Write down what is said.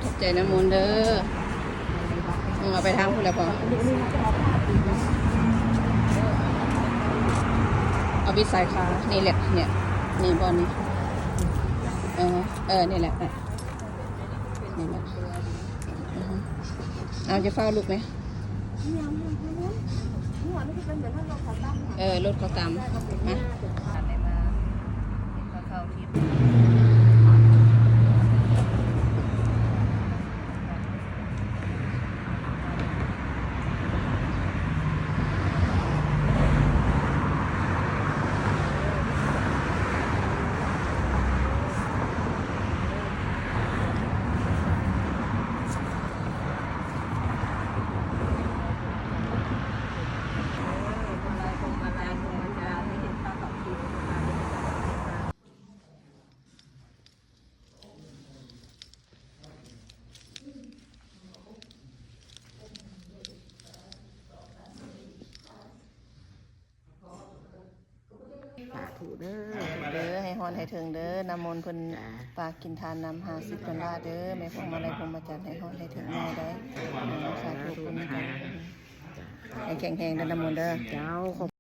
ຂອບໃຈນ້ຳມົນເດີ. ອືມ ເອົາໄປທາງພຸ້ນແຫຼະພໍ່. ເອົາບິດສາຍຂາ ນີ້ແຫຼະ ເນ່ຍ ນີ້ບ່ອນນີ້. ເອີ ເອີ ນີ້ແຫຼະ ນີ້ແຫຼະ. ອືຮຶ ເອົາ ຢ່າຟ້າວລຸກແມະ. ເອີ ລົດເຂົາຕຳ ມາ. ສາທຸເດີ ເດີ ໃຫ້ຮອດໃຫ້ເຖິງເດີ. ນ້ຳມົນເພິ່ນ ຈ້າ ຝາກກິນທານນຳ ຫ້າສິບພັນບາດເດີ. ແມ່ພວງມາໄລ ພວງມາຈັນ ໃຫ້ຮອດໃຫ້ເຖິງແມ່ໄດ້. ສາທຸ ສາທຸ ບຸນນຳກັນ ໃຫ້ແຂງແຮງເດີ ນ້ຳມົນເດີ. ເຈົ້າ.